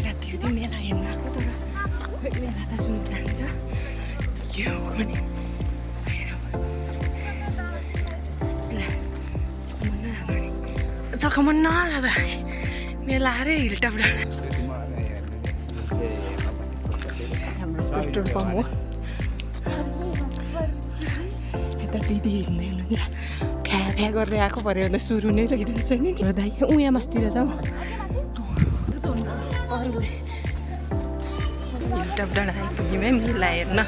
राति मेला हेर्न आएको तर मेला त सुन्नु जान्छ के हो भने चकमन्न जाँदा मेला अरे हिलटप हाम्रो पेट्रोल पम्प हो यता दिदी हिँड्दै हुनुहुन्छ फ्या फ्या गर्दै आएको पऱ्यो भने सुरु नै रहिरहेछ नि दाइ उहाँ मासतिर जाउँ अरूले हिलटप डाँडा आइपुग्यौँ है मेला हेर्न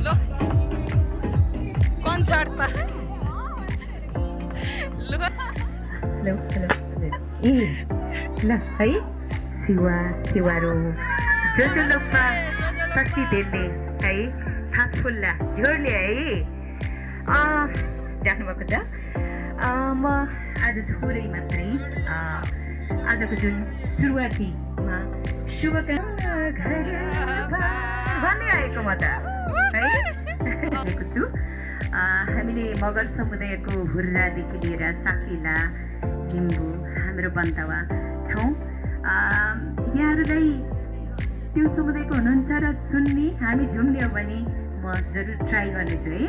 ल कन्सर्ट त हेलो हेलो ए ल है सिवारो जोजोलोपा शक्ति देल्ने है हातफुल्ला झोरले है राख्नुभएको छ म आज थोरै मात्रै आजको जुन सुरुवातीमा शुभकामना भन्ने आएको म त है छु हामीले मगर समुदायको हुर्रादेखि लिएर साकेला लिम्बू हाम्रो बन्तवा छौँ यहाँहरूलाई त्यो समुदायको हुनुहुन्छ र सुन्ने हामी झुम्ने हो भने म जरुर ट्राई गर्नेछु है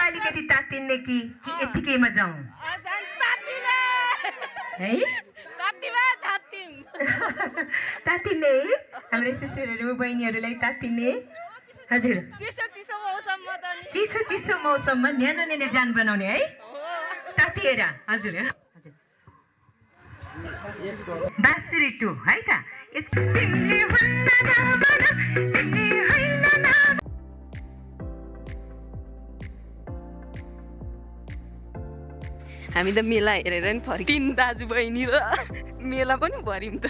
अलिकति तातिन्ने कि यतिकैमा जाउँ है तातिन्ने है हाम्रो सिस्टरहरू बहिनीहरूलाई तातिन्ने हजुर चिसो मौसममा न्यानो न्यानो जान बनाउने है तातिएर हजुर हजुर बाँसुरी टु है त हामी त मेला हेरेर नि फर्क्यौँ तीन दाजु बहिनी र मेला पनि भर्यौँ त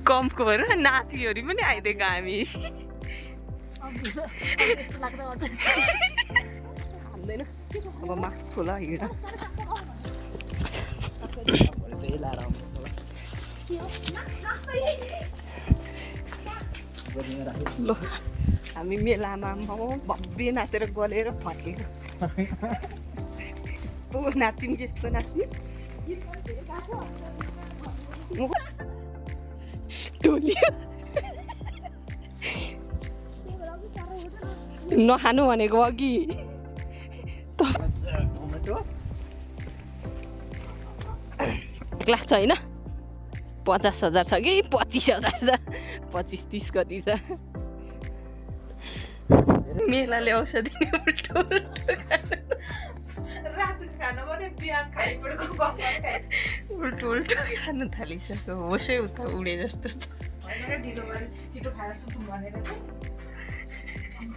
कम्पको भएर नाचिहरू पनि आइदिएको हामी अब मास्क खोल हिँड ल हामी मेलामा भव्य नाचेर गलेर फर्केको यस्तो नाच्यौँ यस्तो नाच्यौँ टोलियो नखानु भनेको अघि लाग्छ होइन 50,000 छ कि 25,000 छ 25-30 कति छ मेलाले औषधि उल्टो रातको खानु पनि बिहान खाइपडेको उल्टो उल्टो खानु थालिसक्यो होसै उता उडे जस्तो छ होइन ढिलो गरेर छिटो खाएर सुत्नु भनेर चाहिँ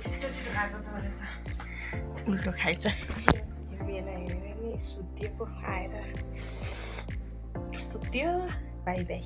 छिटो छिटो खाएको त भनेर उल्टो खाइछ मेला हेरेर नि सुत्यो पो आएर सुत्यो बाई बाई